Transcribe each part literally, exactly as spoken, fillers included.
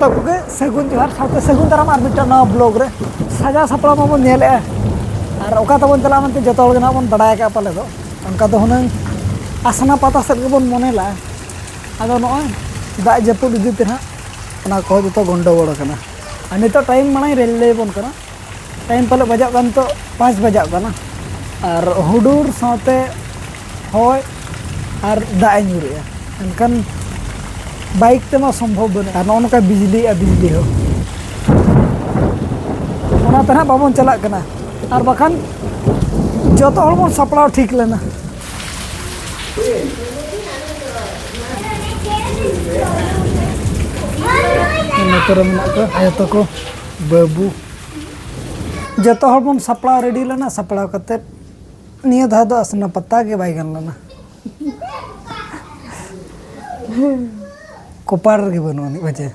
ᱡᱚᱛᱚ ᱠᱚᱜᱮ ᱥᱟᱹᱜᱩᱱ ᱡᱚᱦᱟᱨ, ᱥᱟᱶᱛᱮ ᱥᱟᱹᱜᱩᱱ ᱫᱟᱨᱟᱢ ᱟᱨ ᱢᱤᱫᱴᱟᱝ ᱱᱟᱣᱟ ᱵᱞᱚᱜ ᱨᱮ᱾ ᱥᱟᱡᱟᱣ ᱥᱟᱯᱲᱟᱣ ᱢᱟᱵᱚᱱ ᱧᱮᱞᱮᱜᱼᱟ, ᱟᱨ ᱚᱠᱟ ᱛᱮᱵᱚᱱ ᱪᱟᱞᱟᱜᱼᱟ ᱢᱮᱱᱛᱮ ᱡᱚᱛᱚ ᱦᱚᱲ ᱜᱮ ᱱᱟᱦᱟᱜ ᱵᱚᱱ ᱵᱟᱲᱟᱭ ᱟᱠᱟᱫᱼᱟ ᱯᱟᱞᱮ ᱫᱚ᱾ ᱚᱱᱠᱟ ᱫᱚ ᱦᱩᱱᱟᱹᱝ ᱟᱥᱱᱟ ᱯᱟᱛᱟ ᱥᱮᱫ ᱜᱮᱵᱚᱱ ᱢᱚᱱᱮ ᱞᱟᱜᱼᱟ᱾ ᱟᱫᱚ ᱱᱚᱜᱼᱚᱭ ᱫᱟᱜ ᱡᱟᱹᱯᱩᱫ ᱤᱫᱤ ᱛᱮ ᱱᱟᱦᱟᱜ ᱚᱱᱟ ᱠᱚᱦᱚᱸ ᱡᱚᱛᱚ ᱜᱚᱱᱰᱚᱜᱳᱲ ᱟᱠᱟᱱᱟ᱾ ᱟᱨ ᱱᱤᱛᱚᱜ ᱴᱟᱭᱤᱢ ᱢᱟᱲᱟᱝ ᱨᱮ ᱞᱟᱹᱭ ᱟᱵᱚᱱ ᱠᱟᱱᱟ, ᱴᱟᱭᱤᱢ ᱯᱟᱞᱮ ᱵᱟᱡᱟᱜ ᱠᱟᱱ ᱱᱤᱛᱚᱜ ᱯᱟᱸᱪ ᱵᱟᱡᱟᱜ ᱠᱟᱱᱟ᱾ ᱟᱨ ᱦᱩᱰᱩᱨ ᱥᱟᱶᱛᱮ ᱦᱚᱭ ᱟᱨ ᱫᱟᱜ ᱮ ᱧᱩᱨᱮᱜᱼᱟ, ᱮᱱᱠᱷᱟᱱ ᱵᱟᱭᱤᱠ ᱛᱮᱢᱟ ᱥᱚᱢᱵᱷᱚᱵ ᱵᱟᱹᱱᱩᱜᱼᱟ᱾ ᱟᱨ ᱱᱚᱜᱼᱚ ᱱᱚᱝᱠᱟ ᱵᱤᱡᱽᱞᱤᱭᱮᱜᱼᱟ, ᱵᱤᱡᱽᱞᱤ ᱦᱚᱸ᱾ ᱚᱱᱟᱛᱮ ᱱᱟᱦᱟᱜ ᱵᱟᱵᱚᱱ ᱪᱟᱞᱟᱜ ᱠᱟᱱᱟ, ᱟᱨ ᱵᱟᱠᱷᱟᱱ ᱡᱚᱛᱚ ᱦᱚᱲ ᱵᱚᱱ ᱥᱟᱯᱲᱟᱣ ᱴᱷᱤᱠ ᱞᱮᱱᱟ᱾ ᱱᱚᱛᱮ ᱨᱮ ᱢᱮᱱᱟᱜ ᱠᱚᱣᱟ ᱟᱭᱳ ᱛᱟᱠᱚ, ᱵᱟᱹᱵᱩ᱾ ᱡᱚᱛᱚ ᱦᱚᱲ ᱵᱚᱱ ᱥᱟᱯᱲᱟᱣ ᱨᱮᱰᱤ ᱞᱮᱱᱟ, ᱥᱟᱯᱲᱟᱣ ᱠᱟᱛᱮᱫ ᱱᱤᱭᱟᱹ ᱫᱷᱟᱣ ᱫᱚ ᱟᱥᱱᱟ ᱯᱟᱛᱟ ᱜᱮ ᱵᱟᱭ ᱜᱟᱱ ᱞᱮᱱᱟ᱾ ᱠᱚᱯᱟᱲ ᱨᱮᱜᱮ ᱵᱟᱹᱱᱩᱜ ᱟᱹᱱᱤᱡ ᱯᱟᱪᱮ᱾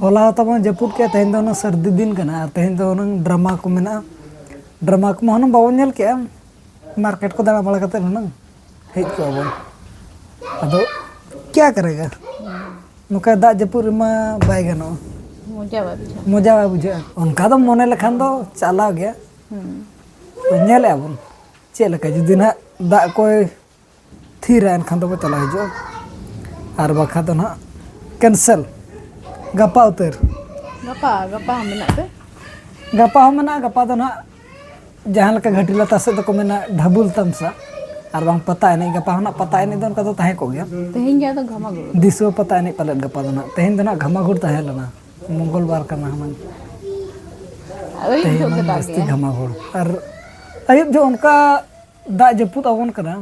ᱦᱚᱞᱟ ᱦᱚᱸ ᱛᱟᱵᱚᱱ ᱡᱟᱹᱯᱩᱫ ᱠᱮᱫ, ᱛᱮᱦᱮᱧ ᱫᱚ ᱦᱩᱱᱟᱹᱝ ᱥᱟᱹᱨᱫᱤ ᱫᱤᱱ ᱠᱟᱱᱟ, ᱟᱨ ᱛᱮᱦᱮᱧ ᱫᱚ ᱦᱩᱱᱟᱹᱝ ᱰᱨᱟᱢᱟ ᱠᱚ ᱢᱮᱱᱟᱜᱼᱟ᱾ ᱰᱨᱟᱢᱟ ᱠᱚᱢᱟ ᱦᱩᱱᱟᱹᱝ ᱵᱟᱵᱚᱱ ᱧᱮᱞ ᱠᱮᱜᱼᱟ, ᱢᱟᱨᱠᱮᱴ ᱠᱚ ᱫᱟᱬᱟ ᱵᱟᱲᱟ ᱠᱟᱛᱮᱫ ᱦᱩᱱᱟᱹᱝ ᱦᱮᱡ ᱠᱚᱜᱼᱟ ᱵᱚᱱ᱾ ᱟᱫᱚ ᱠᱭᱟ ᱠᱟᱨᱮᱜᱟ, ᱱᱚᱝᱠᱟ ᱫᱟᱜ ᱡᱟᱹᱯᱩᱫ ᱨᱮᱢᱟ ᱵᱟᱭ ᱜᱟᱱᱚᱜᱼᱟ᱾ ᱢᱚᱡᱟ ᱵᱟᱭ ᱵᱩᱡᱷᱟᱹᱜᱼᱟ᱾ ᱢᱚᱡᱟ ᱵᱟᱭ ᱵᱩᱡᱷᱟᱹᱜᱼᱟ᱾ ᱚᱱᱠᱟ ᱫᱚ ᱢᱚᱱᱮ ᱞᱮᱠᱷᱟᱱ ᱫᱚ ᱪᱟᱞᱟᱣ ᱜᱮᱭᱟ᱾ ᱦᱩᱸ᱾ ᱛᱚ ᱧᱮᱞᱮᱜᱼᱟ ᱵᱚᱱ ᱪᱮᱫ ᱞᱮᱠᱟ, ᱡᱩᱫᱤ ᱱᱟᱦᱟᱜ ᱫᱟᱜ ᱠᱚᱭ ᱛᱷᱤᱨᱟ, ᱮᱱᱠᱷᱟᱱ ᱫᱚᱵᱚ ᱪᱟᱞᱟᱣ ᱦᱤᱡᱩᱜᱼᱟ, ᱟᱨ ᱵᱟᱠᱷᱟᱱ ᱫᱚ ᱱᱟᱦᱟᱜ ᱠᱮᱱᱥᱮᱞ᱾ ᱜᱟᱯᱟ ᱩᱛᱟᱹᱨ᱾ ᱜᱟᱯᱟ, ᱜᱟᱯᱟ ᱦᱚᱸ ᱢᱮᱱᱟᱜ ᱛᱮ? ᱜᱟᱯᱟ ᱦᱚᱸ ᱢᱮᱱᱟᱜᱼᱟ᱾ ᱜᱟᱯᱟ ᱫᱚ ᱱᱟᱦᱟᱜ ᱡᱟᱦᱟᱸ ᱞᱮᱠᱟ ᱜᱷᱟᱹᱴᱤ ᱞᱟᱛᱟᱨ ᱥᱮᱫ ᱫᱚᱠᱚ ᱢᱮᱱᱟ ᱰᱷᱟᱵᱩᱞ ᱛᱟᱢᱥᱟ, ᱟᱨ ᱵᱟᱝ ᱯᱟᱛᱟ ᱮᱱᱮᱡ᱾ ᱜᱟᱯᱟ ᱦᱚᱸ ᱱᱟᱦᱟᱜ ᱯᱟᱛᱟ ᱮᱱᱮᱡ ᱫᱚ ᱚᱱᱠᱟ ᱫᱚ ᱛᱟᱦᱮᱸ ᱠᱚᱜ ᱜᱮᱭᱟ᱾ ᱛᱮᱦᱮᱧ ᱜᱮ ᱟᱫᱚ ᱜᱷᱟᱢᱟᱜᱩᱲ᱾ ᱫᱤᱥᱣᱟᱹ ᱯᱟᱛᱟ ᱮᱱᱮᱡ ᱯᱟᱞᱮᱫ ᱜᱟᱯᱟ ᱫᱚ ᱱᱟᱦᱟᱜ᱾ ᱛᱮᱦᱮᱧ ᱫᱚ ᱱᱟᱦᱟᱜ ᱜᱷᱟᱢᱟᱜᱩᱲ ᱛᱟᱦᱮᱸ ᱞᱮᱱᱟ, ᱢᱚᱝᱜᱚᱞ ᱵᱟᱨ ᱠᱟᱱᱟ ᱦᱩᱱᱟᱹᱝ᱾ ᱟᱹᱭᱩᱵ ᱛᱮᱦᱮᱧ ᱡᱚᱦᱚᱜ ᱜᱮ ᱦᱩᱱᱟᱹᱝ ᱫᱟᱜ ᱡᱟᱹᱥᱛᱤ ᱜᱮᱭᱟ᱾ ᱜᱷᱟᱢᱟᱜᱩᱲ᱾ ᱟᱨ ᱟᱹᱭᱩᱵ ᱡᱚᱦᱚᱜ ᱚᱱᱠᱟ ᱫᱟᱜ ᱡᱟᱹᱯᱩᱫ ᱟᱵᱚᱱ ᱠᱟᱱᱟ᱾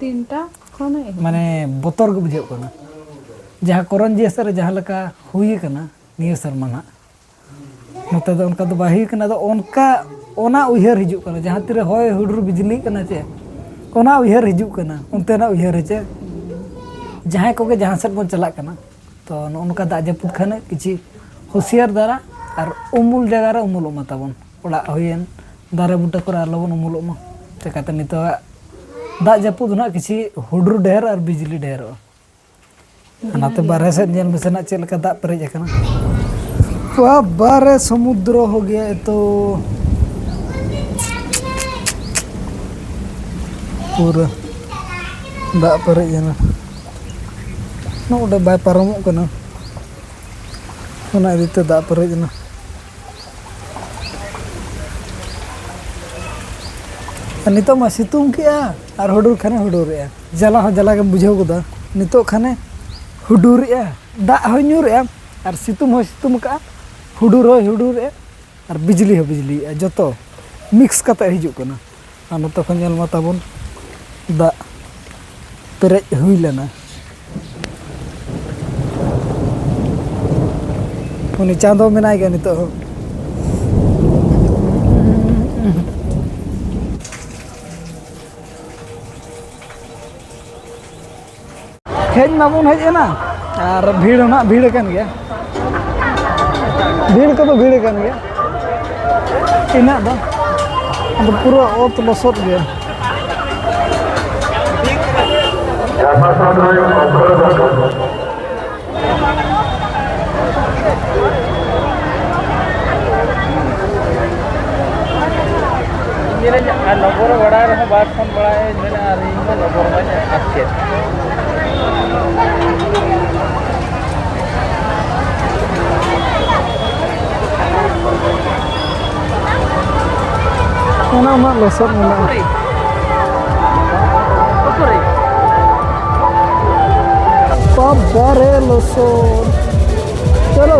ᱛᱤᱱᱴᱟ ᱠᱷᱚᱱ ᱮᱦᱚᱵ᱾ ᱢᱟᱱᱮ ᱵᱚᱛᱚᱨ ᱜᱮ ᱵᱩᱡᱷᱟᱹᱜ ᱠᱟᱱᱟ᱾ ᱡᱟᱦᱟᱸ ᱠᱚᱨᱚᱱᱡᱤᱭᱟᱹ ᱥᱮᱫ ᱨᱮ ᱡᱟᱦᱟᱸ ᱞᱮᱠᱟ ᱦᱩᱭ ᱠᱟᱱᱟ ᱱᱤᱭᱟᱹ ᱥᱮᱨᱢᱟ ᱱᱟᱦᱟᱜ, ᱱᱚᱛᱮ ᱫᱚ ᱚᱱᱠᱟ ᱫᱚ ᱵᱟᱭ ᱦᱩᱭ ᱠᱟᱱᱟ᱾ ᱟᱫᱚ ᱚᱱᱠᱟ ᱚᱱᱟ ᱩᱭᱦᱟᱹᱨ ᱦᱤᱡᱩᱜ ᱠᱟᱱᱟ, ᱡᱟᱦᱟᱸ ᱛᱤᱨᱮ ᱦᱚᱭ ᱦᱩᱰᱩᱨ ᱵᱤᱡᱽᱞᱤᱜ ᱠᱟᱱᱟ ᱪᱮ, ᱚᱱᱟ ᱩᱭᱦᱟᱹᱨ ᱦᱤᱡᱩᱜ ᱠᱟᱱᱟ, ᱚᱱᱛᱮᱱᱟᱜ ᱩᱭᱦᱟᱹᱨ ᱦᱮᱸ ᱪᱮ᱾ ᱡᱟᱦᱟᱸᱭ ᱠᱚᱜᱮ ᱡᱟᱦᱟᱸ ᱥᱮᱫ ᱵᱚᱱ ᱪᱟᱞᱟᱜ ᱠᱟᱱᱟ, ᱛᱚ ᱱᱚᱜᱼᱚ ᱱᱚᱝᱠᱟ ᱫᱟᱜ ᱡᱟᱹᱯᱩᱫ ᱠᱷᱟᱱ ᱠᱤᱪᱷᱤ ᱦᱩᱥᱤᱭᱟᱹᱨ ᱫᱷᱟᱨᱟ ᱟᱨ ᱩᱢᱩᱞ ᱡᱟᱭᱜᱟ ᱨᱮ ᱩᱢᱩᱞᱚᱜ ᱢᱟ ᱛᱟᱵᱚᱱ᱾ ᱚᱲᱟᱜ ᱦᱩᱭᱮᱱ, ᱫᱟᱨᱮ ᱵᱩᱴᱟᱹ ᱠᱚᱨᱮ ᱟᱞᱚᱵᱚᱱ ᱩᱢᱩᱞᱚᱜ ᱢᱟ᱾ ᱪᱤᱠᱟᱹᱛᱮ ᱱᱤᱛᱚᱜᱟᱜ ᱫᱟᱜ ᱡᱟᱹᱯᱩᱫ ᱫᱚ ᱱᱟᱦᱟᱜ ᱠᱤᱪᱷᱤ ᱦᱩᱰᱩᱨ ᱰᱷᱮᱨ ᱟᱨ ᱵᱤᱡᱽᱞᱤ ᱰᱷᱮᱨᱚᱜᱼᱟ᱾ ᱚᱱᱟᱛᱮ ᱵᱟᱨᱦᱮ ᱥᱮᱫ ᱧᱮᱞ ᱢᱮᱥᱮ ᱱᱟᱜ ᱪᱮᱫ ᱞᱮᱠᱟ ᱫᱟᱜ ᱯᱮᱨᱮᱡ ᱟᱠᱟᱱᱟ᱾ ᱵᱟᱵᱟᱨᱮ, ᱥᱚᱢᱩᱫᱨᱚ ᱦᱳ ᱜᱮᱭᱟ ᱮᱛᱚ᱾ ᱯᱩᱨᱟᱹ ᱫᱟᱜ ᱯᱮᱨᱮᱡ ᱮᱱᱟ᱾ ᱱᱚᱰᱮ ᱵᱟᱭ ᱯᱟᱨᱚᱢᱚᱜ ᱠᱟᱱᱟ, ᱚᱱᱟ ᱤᱫᱤ ᱛᱮ ᱫᱟᱜ ᱯᱮᱨᱮᱡ ᱮᱱᱟ᱾ ᱟᱨ ᱱᱤᱛᱚᱜ ᱢᱟ ᱥᱤᱛᱩᱝ ᱠᱮᱜᱼᱟ ᱟᱨ ᱦᱩᱰᱩᱨ ᱠᱷᱟᱱᱮ ᱦᱩᱰᱩᱨᱮᱜᱼᱟ᱾ ᱡᱟᱞᱟ ᱦᱚᱸ ᱡᱟᱞᱟ ᱜᱮᱢ ᱵᱩᱡᱷᱟᱹᱣ ᱜᱚᱫᱟ᱾ ᱱᱤᱛᱚᱜ ᱠᱷᱟᱱᱮ ᱦᱩᱰᱩᱨᱮᱜᱼᱟ, ᱫᱟᱜ ᱦᱚᱸᱭ ᱧᱩᱨᱮᱜᱼᱟ ᱟᱨ ᱥᱤᱛᱩᱝ ᱦᱚᱸᱭ ᱥᱤᱛᱩᱝ ᱠᱟᱜᱼᱟ, ᱦᱩᱰᱩᱨ ᱦᱚᱸᱭ ᱦᱩᱰᱩᱨᱮᱜᱼᱟ ᱟᱨ ᱵᱤᱡᱽᱞᱤ ᱦᱚᱸ ᱵᱤᱡᱽᱞᱤᱭᱮᱜᱼᱟ᱾ ᱡᱚᱛᱚ ᱢᱤᱠᱥ ᱠᱟᱛᱮ ᱦᱤᱡᱩᱜ ᱠᱟᱱᱟ᱾ ᱟᱨ ᱱᱚᱛᱮ ᱠᱷᱚᱱ ᱧᱮᱞ ᱢᱟ ᱛᱟᱵᱚᱱ ᱫᱟᱜ ᱯᱮᱨᱮᱡ ᱦᱩᱭ ᱞᱮᱱᱟ᱾ ᱩᱱᱤ ᱪᱟᱸᱫᱚ ᱢᱮᱱᱟᱭ ᱜᱮᱭᱟ ᱱᱤᱛᱚᱜ ᱦᱚᱸ᱾ ᱦᱮᱡ ᱢᱟᱵᱚᱱ ᱦᱮᱡ ᱮᱱᱟ ᱟᱨ ᱵᱷᱤᱲ ᱦᱚᱸ ᱱᱟᱜ ᱵᱷᱤᱲ ᱟᱠᱟᱱ ᱜᱮᱭᱟ, ᱵᱷᱤᱲ ᱠᱚᱫᱚ ᱵᱷᱤᱲ ᱟᱠᱟᱱ ᱜᱮᱭᱟ᱾ ᱤᱱᱟᱹᱜ ᱫᱚ ᱟᱫᱚ ᱯᱩᱨᱟᱹ ᱚᱛ ᱞᱚᱥᱚᱫ ᱜᱮᱭᱟ᱾ ᱤᱧ ᱢᱮᱱᱟᱹᱧ, ᱟᱨ ᱱᱚᱢᱵᱚᱨ ᱵᱟᱲᱟᱭ ᱨᱮᱦᱚᱸ ᱵᱟᱨ ᱯᱷᱳᱱ ᱵᱟᱲᱟᱭ ᱢᱮᱱᱟᱜᱼᱟ, ᱟᱨ ᱤᱧ ᱢᱟ ᱱᱚᱢᱵᱚᱨ ᱢᱟᱧ ᱟᱫ ᱠᱮᱫ᱾ ᱚᱱᱟ ᱩᱱᱟᱹᱜ ᱞᱚᱥᱚᱫ ᱢᱮᱱᱟᱜᱼᱟ᱾ ᱵᱟᱵᱟ ᱨᱮ ᱞᱚᱥᱚᱫ᱾ ᱪᱚᱞᱚ,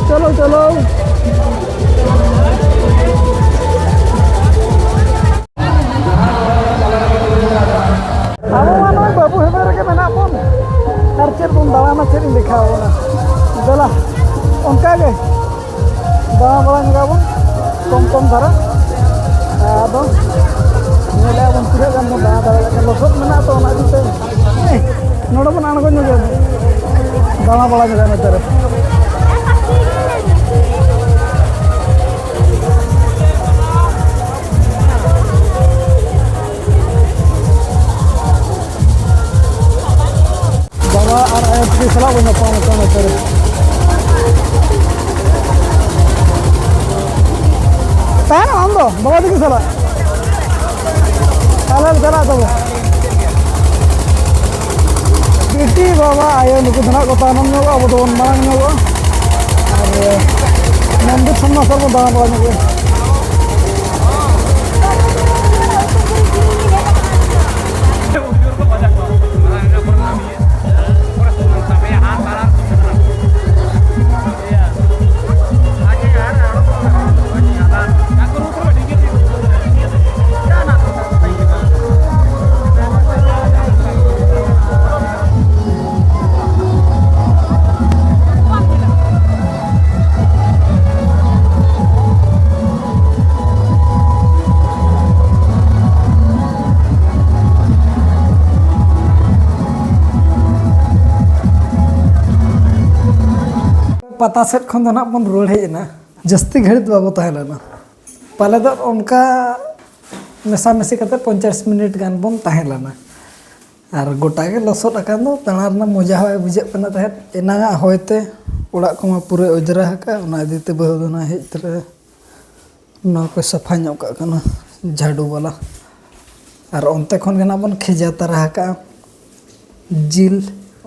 ᱪᱚᱞᱚ, ᱪᱚᱞᱚ᱾ ᱟᱵᱚ ᱢᱟ ᱱᱚᱜᱼᱚᱭ ᱵᱟᱹᱵᱩ ᱦᱮᱵᱮ ᱨᱮᱜᱮ ᱢᱮᱱᱟᱜ ᱵᱚᱱ᱾ ᱟᱨ ᱪᱮᱫ ᱵᱚᱱ ᱫᱟᱬᱟᱱᱟ, ᱪᱮᱫ ᱤᱧ ᱫᱮᱠᱷᱟᱣ ᱵᱚᱱᱟ? ᱫᱮᱞᱟ, ᱚᱱᱠᱟ ᱜᱮ ᱫᱟᱬᱟ ᱵᱟᱲᱟ ᱧᱚᱜᱟ ᱵᱚᱱ ᱠᱚᱢ ᱠᱚᱢ ᱫᱷᱟᱨᱟ᱾ ᱟᱫᱚ ᱧᱮᱞᱮᱜᱼᱟ ᱵᱚᱱ ᱛᱤᱱᱟᱹᱜ ᱜᱟᱱ ᱵᱚᱱ ᱫᱟᱬᱟ ᱫᱟᱲᱮᱭᱟᱜ ᱠᱟᱱᱟ᱾ ᱞᱚᱥᱚᱫ ᱢᱮᱱᱟᱜᱼᱟ ᱛᱚ, ᱚᱱᱟ ᱤᱫᱤ ᱛᱮ ᱱᱚᱰᱮ ᱵᱚᱱ ᱟᱬᱜᱚ ᱧᱚᱜᱟ, ᱫᱟᱬᱟ ᱵᱟᱲᱟ ᱧᱚᱜᱟ ᱱᱚᱛᱮ ᱨᱮ᱾ ᱵᱟᱵᱟ ᱟᱨ ᱥᱟᱞᱟᱜ ᱵᱚᱱ ᱧᱟᱯᱟᱢ ᱠᱟᱱᱟ ᱱᱚᱛᱮ ᱨᱮ᱾ ᱛᱟᱦᱮᱱᱟᱢ ᱟᱢ ᱫᱚ ᱵᱟᱵᱟ ᱛᱟᱹᱠᱤᱱ ᱥᱟᱞᱟᱜ? ᱛᱟᱦᱞᱮ ᱪᱟᱞᱟᱜ ᱛᱟᱵᱚ᱾ ᱵᱤᱴᱤ ᱵᱟᱵᱟ ᱟᱭᱳ ᱱᱩᱠᱩ ᱫᱚ ᱱᱟᱜ ᱠᱚ ᱛᱟᱭᱱᱚᱢ ᱧᱚᱜᱚᱜᱼᱟ, ᱟᱵᱚ ᱫᱚᱵᱚᱱ ᱢᱟᱲᱟᱝ ᱧᱚᱜᱚᱜᱼᱟ᱾ ᱟᱨ ᱢᱚᱱᱫᱤᱨ ᱥᱟᱢᱱᱟ ᱥᱮᱫ ᱵᱚᱱ ᱫᱟᱬᱟ ᱵᱟᱲᱟ ᱧᱚᱜᱚᱜᱼᱟ᱾ ᱯᱟᱛᱟ ᱥᱮᱫ ᱠᱷᱚᱱ ᱫᱚ ᱱᱟᱜ ᱵᱚᱱ ᱨᱩᱣᱟᱹᱲ ᱦᱮᱡ ᱮᱱᱟ᱾ ᱡᱟᱹᱥᱛᱤ ᱜᱷᱟᱹᱲᱤᱡ ᱫᱚ ᱵᱟᱵᱚ ᱛᱟᱦᱮᱸ ᱞᱮᱱᱟ᱾ ᱯᱟᱞᱮ ᱫᱚ ᱚᱱᱠᱟ ᱢᱮᱥᱟᱢᱤᱥᱤ ᱠᱟᱛᱮ ᱯᱚᱧᱪᱟᱥ ᱢᱤᱱᱤᱴ ᱜᱟᱱ ᱵᱚᱱ ᱛᱟᱦᱮᱸ ᱞᱮᱱᱟ᱾ ᱟᱨ ᱜᱚᱴᱟ ᱜᱮ ᱞᱚᱥᱚᱫ ᱟᱠᱟᱱ ᱫᱚ, ᱫᱟᱬᱟ ᱨᱮᱱᱟᱜ ᱢᱚᱡᱟ ᱦᱚᱸ ᱵᱟᱭ ᱵᱩᱡᱷᱟᱹᱜ ᱠᱟᱱᱟ ᱛᱟᱦᱮᱸᱫ᱾ ᱮᱱᱟᱝᱟᱜ ᱦᱚᱭ ᱛᱮ ᱚᱲᱟᱜ ᱠᱚᱢᱟ ᱯᱩᱨᱟᱹ ᱚᱸᱡᱽᱨᱟ ᱟᱠᱟᱫ, ᱚᱱᱟ ᱤᱫᱤ ᱛᱮ ᱵᱟᱹᱦᱩ ᱫᱚ ᱱᱟᱜ ᱦᱮᱡ ᱛᱚᱨᱟ ᱱᱚᱣᱟ ᱠᱚ ᱥᱟᱯᱷᱟ ᱧᱚᱜ ᱠᱟᱜ ᱠᱟᱱᱟ ᱡᱷᱟᱹᱰᱩ ᱵᱟᱞᱟ᱾ ᱟᱨ ᱚᱱᱛᱮ ᱠᱷᱚᱱ ᱜᱮ ᱱᱟᱜ ᱵᱚᱱ ᱠᱷᱮᱡᱟ ᱛᱟᱨᱟ ᱟᱠᱟᱜᱼᱟ ᱡᱤᱞ᱾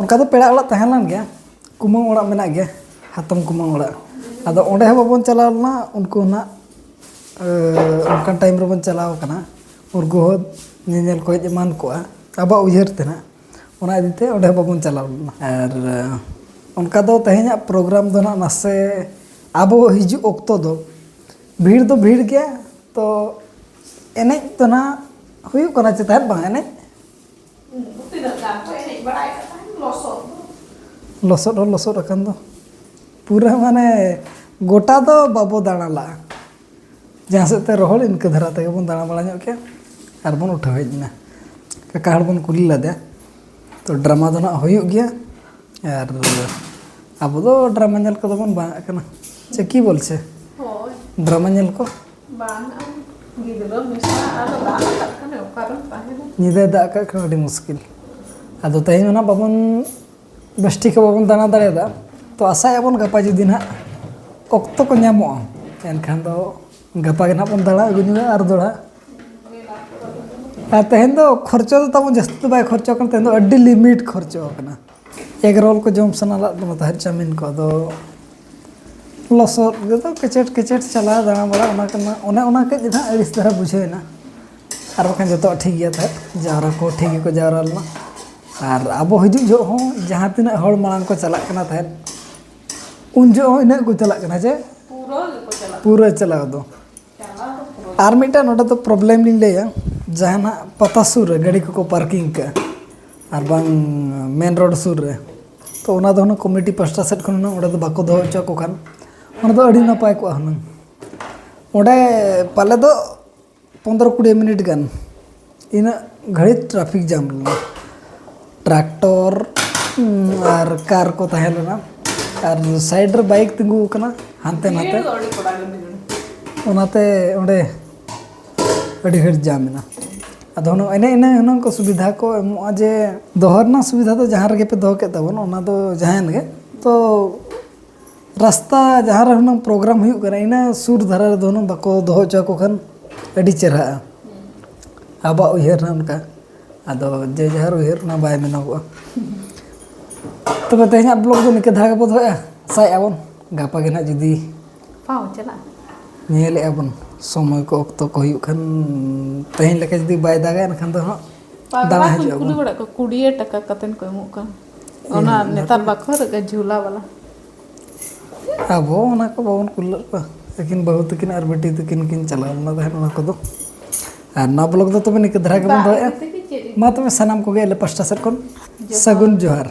ᱚᱱᱠᱟ ᱫᱚ ᱯᱮᱲᱟ ᱚᱲᱟᱜ ᱛᱟᱦᱮᱸ ᱞᱮᱱ ᱜᱮᱭᱟ, ᱠᱩᱢᱟᱹᱝ ᱚᱲᱟᱜ ᱢᱮᱱᱟᱜ ᱜᱮᱭᱟ, ᱦᱟᱛᱚᱢ ᱠᱩᱢᱟᱹᱝ ᱚᱲᱟᱜ᱾ ᱟᱫᱚ ᱚᱸᱰᱮ ᱦᱚᱸ ᱵᱟᱵᱚᱱ ᱪᱟᱞᱟᱣ ᱞᱮᱱᱟ, ᱩᱱᱠᱩ ᱱᱟᱜ ᱮ, ᱚᱱᱠᱟᱱ ᱴᱟᱭᱤᱢ ᱨᱮᱵᱚᱱ ᱪᱟᱞᱟᱣ ᱠᱟᱱᱟ, ᱩᱱᱠᱩ ᱦᱚᱸ ᱧᱮᱧᱮᱞ ᱠᱚ ᱦᱮᱡ ᱮᱢᱟᱱ ᱠᱚᱜᱼᱟ ᱟᱵᱚᱣᱟᱜ ᱩᱭᱦᱟᱹᱨ ᱛᱮ ᱱᱟᱜ᱾ ᱚᱱᱟ ᱤᱫᱤ ᱛᱮ ᱚᱸᱰᱮ ᱦᱚᱸ ᱵᱟᱵᱚᱱ ᱪᱟᱞᱟᱣ ᱞᱮᱱᱟ᱾ ᱟᱨ ᱮ, ᱚᱱᱠᱟ ᱫᱚ ᱛᱮᱦᱮᱧᱟᱜ ᱯᱨᱳᱜᱨᱟᱢ ᱫᱚ ᱱᱟᱜ ᱱᱟᱥᱮ ᱟᱵᱚ ᱦᱤᱡᱩᱜ ᱚᱠᱛᱚ ᱫᱚ ᱵᱷᱤᱲ ᱫᱚ ᱵᱷᱤᱲ ᱜᱮᱭᱟ, ᱛᱚ ᱮᱱᱮᱡ ᱫᱚ ᱱᱟᱜ ᱦᱩᱭᱩᱜ ᱠᱟᱱᱟ ᱪᱮ ᱛᱟᱦᱮᱸᱫ ᱵᱟᱝ ᱮᱱᱮᱡ? ᱛᱤᱱᱟᱹᱜ ᱜᱟᱱ ᱠᱚ ᱮᱱᱮᱡ ᱵᱟᱲᱟᱭᱮᱫ ᱛᱟᱦᱮᱸᱫ ᱞᱚᱥᱚᱫ ᱫᱚ᱾ ᱞᱚᱥᱚᱫ ᱦᱚᱸ ᱞᱚᱥᱚᱫ ᱟᱠᱟᱱ ᱫᱚ᱾ ᱯᱩᱨᱟᱹ ᱢᱟᱱᱮ ᱜᱚᱴᱟ ᱫᱚ ᱵᱟᱵᱚ ᱫᱟᱬᱟ ᱞᱟᱜᱼᱟ᱾ ᱡᱟᱦᱟᱸ ᱥᱮᱫ ᱛᱮ ᱨᱚᱦᱚᱲ ᱤᱱᱠᱟᱹ ᱫᱷᱟᱨᱟ ᱛᱮᱜᱮ ᱵᱚᱱ ᱫᱟᱬᱟ ᱵᱟᱲᱟ ᱧᱚᱜ ᱠᱮᱜᱼᱟ ᱟᱨ ᱵᱚᱱ ᱩᱴᱷᱟᱹᱣ ᱦᱮᱡ ᱮᱱᱟ᱾ ᱠᱟᱠᱟ ᱦᱚᱲ ᱵᱚᱱ ᱠᱩᱞᱤ ᱞᱮᱫᱮᱭᱟ᱾ ᱛᱚ ᱰᱨᱟᱢᱟ ᱫᱚ ᱱᱟᱜ ᱦᱩᱭᱩᱜ ᱜᱮᱭᱟ ᱟᱨ ᱟᱵᱚ ᱫᱚ ᱰᱨᱟᱢᱟ ᱧᱮᱞ ᱠᱚᱫᱚ ᱵᱚᱱ ᱵᱟᱝ ᱟᱜ ᱠᱟᱱᱟ᱾ ᱪᱮ ᱠᱤ ᱵᱚᱞᱪᱷᱮ? ᱦᱳᱭ᱾ ᱰᱨᱟᱢᱟ ᱧᱮᱞ ᱠᱚ? ᱵᱟᱝ, ᱟᱨ ᱜᱤᱫᱽᱨᱟᱹ ᱢᱮᱥᱟ ᱟᱨ ᱫᱟᱜ ᱟᱠᱟᱫ ᱠᱷᱟᱱᱮ ᱚᱠᱟᱨᱮᱢ ᱛᱟᱦᱮᱱᱟ? ᱧᱤᱫᱟᱹᱭ ᱫᱟᱜ ᱟᱠᱟᱫ ᱠᱷᱟᱱ ᱟᱹᱰᱤ ᱢᱩᱥᱠᱤᱞ᱾ ᱟᱫᱚ ᱛᱮᱦᱮᱧ ᱢᱟ ᱱᱟᱜ ᱵᱟᱵᱚᱱ ᱵᱮᱥ ᱴᱷᱤᱠ ᱦᱚᱸ ᱵᱟᱵᱚᱱ ᱫᱟᱬᱟ ᱫᱟᱲᱮᱭᱟᱫᱟ᱾ ᱛᱚ ᱟᱥᱟᱭᱟᱵᱚᱱ ᱜᱟᱯᱟ ᱡᱩᱫᱤ ᱱᱟᱦᱟᱜ ᱚᱠᱛᱚ ᱠᱚ ᱧᱟᱢᱚᱜᱼᱟ, ᱮᱱᱠᱷᱟᱱ ᱫᱚ ᱜᱟᱯᱟ ᱜᱮ ᱱᱟᱦᱟᱜ ᱵᱚᱱ ᱫᱟᱬᱟ ᱟᱹᱜᱩ ᱧᱚᱜᱟ ᱟᱨ ᱫᱚᱲᱦᱟ᱾ ᱟᱨ ᱛᱮᱦᱮᱧ ᱫᱚ ᱠᱷᱚᱨᱪᱟ ᱫᱚ ᱛᱟᱵᱚᱱ ᱡᱟᱹᱥᱛᱤ ᱫᱚ ᱵᱟᱭ ᱠᱷᱚᱨᱪᱟ ᱠᱟᱱᱟ, ᱛᱮᱦᱮᱧ ᱫᱚ ᱟᱹᱰᱤ ᱞᱤᱢᱤᱴ ᱠᱷᱚᱨᱪᱟ ᱠᱟᱱᱟ᱾ ᱮᱜᱽ ᱨᱳᱞ ᱠᱚ ᱡᱚᱢ ᱥᱟᱱᱟ ᱞᱮᱫ ᱵᱚᱱᱟ ᱛᱟᱦᱮᱸᱫ, ᱪᱟᱣᱢᱤᱱ ᱠᱚ, ᱟᱫᱚ ᱞᱚᱥᱚᱫ ᱨᱮᱫᱚ ᱠᱮᱪᱮᱴ ᱠᱮᱪᱮᱴ ᱪᱟᱞᱟᱣ ᱫᱟᱬᱟ ᱵᱟᱲᱟ, ᱚᱱᱟ ᱠᱟᱱᱟ, ᱚᱱᱮ ᱚᱱᱟ ᱠᱟᱹᱡ ᱱᱟᱦᱟᱜ ᱟᱹᱲᱤᱥ ᱫᱷᱟᱨᱟ ᱵᱩᱡᱷᱟᱹᱣ ᱮᱱᱟ᱾ ᱟᱨ ᱵᱟᱠᱷᱟᱱ ᱡᱚᱛᱚᱣᱟᱜ ᱴᱷᱤᱠ ᱜᱮᱭᱟ ᱛᱟᱦᱮᱸᱫ, ᱡᱟᱣᱨᱟ ᱠᱚ ᱴᱷᱤᱠ ᱜᱮᱠᱚ ᱡᱟᱣᱨᱟ ᱞᱮᱱᱟ᱾ ᱟᱨ ᱟᱵᱚ ᱦᱤᱡᱩᱜ ᱡᱚᱦᱚᱜ ᱦᱚᱸ ᱡᱟᱦᱟᱸ ᱛᱤᱱᱟᱹᱜ ᱦᱚᱲ ᱢᱟᱲᱟᱝ ᱠᱚ ᱪᱟᱞᱟᱜ ᱠᱟᱱᱟ ᱛᱟᱦᱮᱸᱫ, ᱩᱱ ᱡᱚᱦᱚᱜ ᱦᱚᱸ ᱤᱱᱟᱹᱜ ᱠᱚ ᱪᱟᱞᱟᱜ ᱠᱟᱱᱟ ᱡᱮ ᱯᱩᱨᱟᱹ ᱜᱮᱠᱚ ᱪᱟᱞᱟᱜ ᱯᱩᱨᱟᱹ ᱪᱟᱞᱟᱣ ᱫᱚ᱾ ᱟᱨ ᱢᱤᱫᱴᱟᱝ ᱱᱚᱰᱮ ᱫᱚ ᱯᱨᱚᱵᱞᱮᱢ ᱞᱤᱧ ᱞᱟᱹᱭᱟ, ᱡᱟᱦᱟᱱᱟᱜ ᱯᱟᱛᱟ ᱥᱩᱨ ᱨᱮ ᱜᱟᱹᱰᱤ ᱠᱚᱠᱚ ᱯᱟᱨᱠᱤᱝ ᱠᱟᱜᱼᱟ ᱟᱨ ᱵᱟᱝ ᱢᱮᱱ ᱨᱳᱰ ᱥᱩᱨ ᱨᱮ, ᱛᱚ ᱚᱱᱟ ᱫᱚ ᱦᱩᱱᱟᱹᱝ ᱠᱚᱢᱤᱴᱤ ᱯᱟᱥᱴᱟ ᱥᱮᱫ ᱠᱷᱚᱱ ᱦᱩᱱᱟᱹᱝ ᱚᱸᱰᱮ ᱫᱚ ᱵᱟᱠᱚ ᱫᱚᱦᱚ ᱦᱚᱪᱚ ᱟᱠᱚ ᱠᱷᱟᱱ, ᱚᱱᱟ ᱫᱚ ᱟᱹᱰᱤ ᱱᱟᱯᱟᱭ ᱠᱚᱜᱼᱟ ᱦᱩᱱᱟᱹᱝ᱾ ᱚᱸᱰᱮ ᱯᱟᱞᱮ ᱫᱚ ᱯᱚᱱᱫᱽᱨᱚ ᱠᱩᱲᱤ ᱢᱤᱱᱤᱴ ᱜᱟᱱ ᱤᱱᱟᱹᱜ ᱜᱷᱟᱹᱲᱤᱡ ᱴᱨᱟᱯᱷᱤᱠ ᱡᱟᱢ ᱞᱮᱱᱟ᱾ ᱴᱨᱟᱠᱴᱚᱨ, ᱩᱸ, ᱟᱨ ᱠᱟᱨ ᱠᱚ ᱛᱟᱦᱮᱸ ᱞᱮᱱᱟ, ᱟᱨ ᱥᱟᱭᱤᱰ ᱨᱮ ᱵᱟᱭᱤᱠ ᱛᱤᱸᱜᱩ ᱟᱠᱟᱱᱟ ᱦᱟᱱᱛᱮ ᱱᱟᱛᱮ᱾ ᱚᱱᱟᱛᱮ ᱚᱸᱰᱮ ᱟᱹᱰᱤ ᱜᱷᱟᱹᱲᱤᱡ ᱡᱟᱢ ᱮᱱᱟ᱾ ᱟᱫᱚ ᱦᱩᱱᱟᱹᱝ ᱮᱱᱮ ᱤᱱᱟᱹ ᱦᱩᱱᱟᱹᱝ ᱠᱚ ᱥᱩᱵᱤᱫᱷᱟ ᱠᱚ ᱮᱢᱚᱜᱼᱟ, ᱡᱮ ᱫᱚᱦᱚ ᱨᱮᱱᱟᱜ ᱥᱩᱵᱤᱫᱷᱟ ᱫᱚ ᱡᱟᱦᱟᱸ ᱨᱮᱜᱮ ᱯᱮ ᱫᱚᱦᱚ ᱠᱮᱫ ᱛᱟᱵᱚᱱ, ᱚᱱᱟ ᱫᱚ ᱡᱟᱦᱟᱸᱭᱮᱱ ᱜᱮ᱾ ᱛᱚ ᱨᱟᱥᱛᱟ ᱡᱟᱦᱟᱸ ᱨᱮ ᱦᱩᱱᱟᱹᱝ ᱯᱨᱳᱜᱨᱟᱢ ᱦᱩᱭᱩᱜ ᱠᱟᱱᱟ, ᱤᱱᱟᱹ ᱥᱩᱨ ᱫᱷᱟᱨᱟ ᱨᱮᱫᱚ ᱦᱩᱱᱟᱹᱝ ᱵᱟᱠᱚ ᱫᱚᱦᱚ ᱦᱚᱪᱚ ᱟᱠᱚ ᱠᱷᱟᱱ ᱟᱹᱰᱤ ᱪᱮᱨᱦᱟᱜᱼᱟ᱾ ᱟᱵᱚᱣᱟᱜ ᱩᱭᱦᱟᱹᱨ ᱨᱮ ᱚᱱᱠᱟ, ᱟᱫᱚ ᱡᱮ ᱡᱟᱦᱟᱨ ᱩᱭᱦᱟᱹᱨ ᱚᱱᱟ ᱵᱟᱭ ᱢᱮᱱᱚᱜᱚᱜᱼᱟ᱾ ᱛᱚᱵᱮ ᱛᱮᱦᱮᱧᱟᱜ ᱵᱞᱚᱜ ᱫᱚ ᱱᱤᱝᱠᱟᱹ ᱫᱷᱟᱨᱟ ᱜᱮᱵᱚ ᱫᱚᱦᱚᱭᱟ, ᱟᱥᱟᱭᱮᱫᱼᱟ ᱵᱚᱱ ᱜᱟᱯᱟ ᱜᱮ ᱱᱟᱦᱟᱜ ᱡᱩᱫᱤ ᱯᱟᱣ ᱪᱟᱞᱟᱜᱼᱟ᱾ ᱧᱮᱞᱮᱫᱼᱟ ᱵᱚᱱ ᱥᱚᱢᱚᱭ ᱠᱚ ᱚᱠᱛᱚ ᱠᱚ ᱦᱩᱭᱩᱜ ᱠᱷᱟᱱ, ᱛᱮᱦᱮᱧ ᱞᱮᱠᱟ ᱡᱩᱫᱤ ᱵᱟᱭ ᱫᱟᱜᱟ ᱮᱱᱠᱷᱟᱱ ᱫᱚ ᱦᱟᱸᱜ ᱯᱟᱜᱽᱞᱟ ᱫᱟᱬᱟ ᱠᱚᱧ ᱦᱤᱡᱩᱜ ᱠᱩᱞᱤ ᱟᱵᱚᱱ᱾ ᱵᱟᱲᱟᱜ ᱠᱚᱣᱟ, ᱠᱩᱲᱤᱭᱟᱹ ᱴᱟᱠᱟ ᱠᱟᱛᱮᱱ ᱠᱚ ᱮᱢᱚᱜ ᱠᱟᱱ᱾ ᱚᱱᱟ ᱦᱮᱸ, ᱱᱮᱛᱟᱨ ᱵᱟᱠᱚ ᱦᱚᱨᱚᱜ ᱠᱟᱜ ᱡᱷᱩᱞᱟ ᱵᱟᱞᱟ᱾ ᱟᱵᱚ ᱚᱱᱟ ᱠᱚ ᱵᱟᱵᱚᱱ ᱠᱩᱞᱟᱹᱜ ᱠᱚᱣᱟ᱾ ᱛᱟᱹᱠᱤᱱ ᱵᱟᱹᱦᱩ ᱛᱟᱹᱠᱤᱱ ᱟᱨ ᱵᱤᱴᱤ ᱛᱟᱹᱠᱤᱱ ᱠᱤᱱ ᱪᱟᱞᱟᱣ ᱞᱮᱱᱟ ᱛᱟᱦᱮᱸᱫ ᱚᱱᱟ ᱠᱚᱫᱚ᱾ ᱟᱨ ᱱᱚᱣᱟ ᱵᱞᱚᱜ ᱫᱚ ᱛᱚᱵᱮ ᱱᱤᱝᱠᱟᱹ ᱫᱷᱟᱨᱟ ᱜᱮᱵᱚᱱ ᱫᱟᱜ ᱫᱚᱦᱚᱭᱮᱫᱼᱟ᱾ ᱜᱮᱥᱮ ᱪᱮᱫ? ᱢᱟ ᱛᱚᱵᱮ ᱥᱟᱱᱟᱢ ᱠᱚᱜᱮ ᱟᱞᱮ ᱯᱟᱥᱴᱟ ᱥᱮᱫ ᱠᱷᱚᱱ ᱡᱚᱦᱟᱨ᱾ ᱥᱟᱹᱜᱩᱱ ᱡᱚᱦᱟᱨ᱾